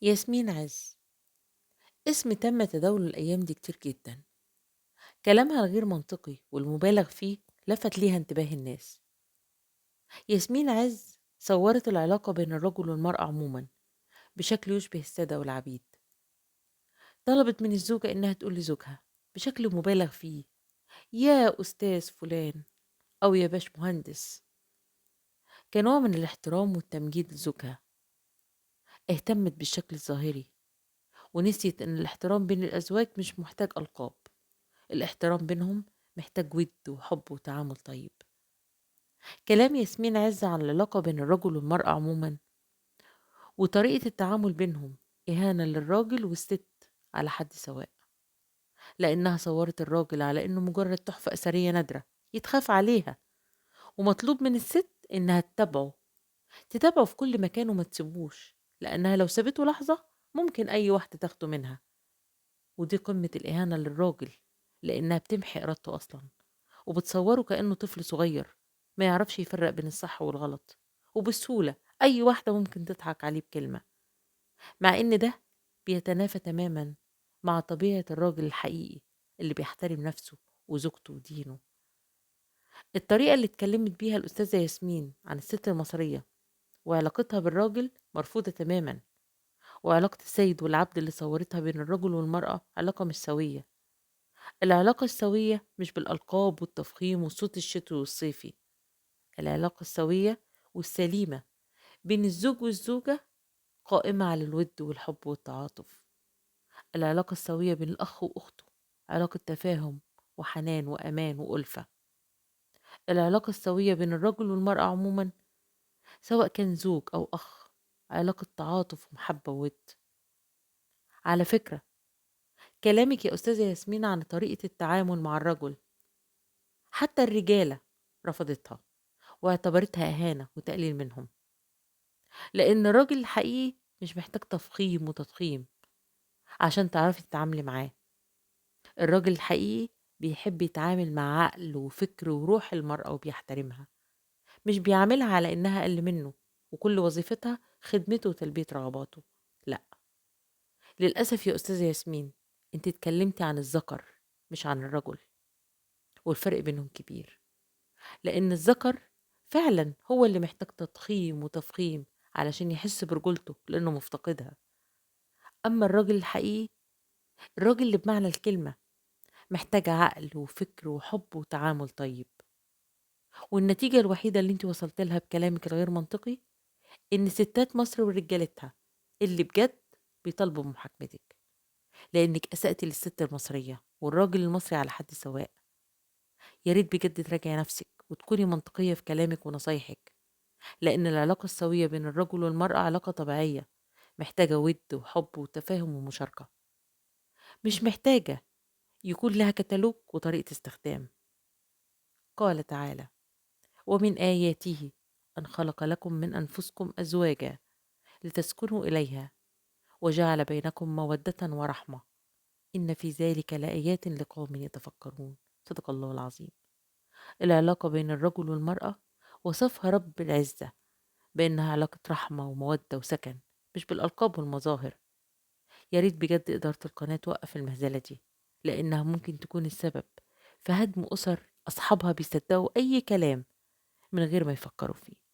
ياسمين عز اسم تم تداوله الأيام دي كتير جدا. كلامها الغير منطقي والمبالغ فيه لفت ليها انتباه الناس. ياسمين عز صورت العلاقة بين الرجل والمرأة عموما بشكل يشبه السادة والعبيد. طلبت من الزوجة إنها تقول لزوجها بشكل مبالغ فيه يا أستاذ فلان أو يا باش مهندس، كنوع من الاحترام والتمجيد لزوجها. اهتمت بالشكل الظاهري ونسيت إن الاحترام بين الأزواج مش محتاج ألقاب، الاحترام بينهم محتاج ود وحب وتعامل طيب. كلام ياسمين عز عن العلاقة بين الرجل والمرأة عموما وطريقة التعامل بينهم إهانة للراجل والست على حد سواء، لأنها صورت الراجل على إنه مجرد تحفة أثرية نادرة يتخاف عليها، ومطلوب من الست إنها تتابعه في كل مكان وما تسيبوش، لأنها لو سابته لحظة ممكن أي واحدة تاخده منها. ودي قمة الإهانة للراجل، لأنها بتمحي إرادته أصلا وبتصوره كأنه طفل صغير ما يعرفش يفرق بين الصح والغلط، وبسهولة أي واحدة ممكن تضحك عليه بكلمة، مع إن ده بيتنافى تماما مع طبيعة الراجل الحقيقي اللي بيحترم نفسه وزوجته ودينه. الطريقة اللي اتكلمت بيها الأستاذة ياسمين عن الست المصرية وعلاقتها بالراجل مرفوضة تماما، وعلاقة السيد والعبد اللي صورتها بين الرجل والمرأة علاقة مش سوية. العلاقة السوية مش بالألقاب والتفخيم والصوت الشتوي والصيفي. العلاقة السوية والسليمة بين الزوج والزوجة قائمة على الود والحب والتعاطف. العلاقة السوية بين الأخ وأخته علاقة تفاهم وحنان وأمان وألفة. العلاقة السوية بين الرجل والمرأة عموما سواء كان زوج أو أخ علاقة تعاطف ومحبة وود. على فكرة كلامك يا أستاذة ياسمين عن طريقة التعامل مع الرجل حتى الرجالة رفضتها واعتبرتها إهانة وتقليل منهم، لأن الراجل الحقيقي مش محتاج تفخيم وتضخيم عشان تعرفي تتعاملي معاه. الراجل الحقيقي بيحب يتعامل مع عقل وفكر وروح المرأة وبيحترمها، مش بيعاملها على إنها أقل منه وكل وظيفتها خدمته وتلبية رغباته. لا، للأسف يا أستاذة ياسمين انت اتكلمتي عن الذكر مش عن الرجل، والفرق بينهم كبير، لأن الذكر فعلا هو اللي محتاج تضخيم وتفخيم علشان يحس برجولته لأنه مفتقدها. أما الراجل الحقيقي، الراجل اللي بمعنى الكلمة، محتاج عقل وفكر وحب وتعامل طيب. والنتيجة الوحيدة اللي انت وصلت لها بكلامك الغير منطقي إن ستات مصر ورجالتها اللي بجد بيطالبوا بمحاكمتك، لأنك أسأتي للست المصرية والراجل المصري على حد سواء. يا ريت بجد تراجعي نفسك وتكوني منطقية في كلامك ونصايحك، لأن العلاقة السوية بين الرجل والمرأة علاقة طبيعية محتاجة ود وحب وتفاهم ومشاركة، مش محتاجة يكون لها كتالوج وطريقة استخدام. قال تعالى: ومن آياته أن خلق لكم من أنفسكم أزواجا لتسكنوا إليها وجعل بينكم مودة ورحمة إن في ذلك لآيات لقوم يتفكرون. صدق الله العظيم. العلاقة بين الرجل والمرأة وصفها رب العزة بأنها علاقة رحمة ومودة وسكن، مش بالألقاب والمظاهر. يا ريت بجد إدارة القناة توقف المهزلة دي، لأنها ممكن تكون السبب في هدم أسر أصحابها بيصدقوا أي كلام من غير ما يفكروا فيه.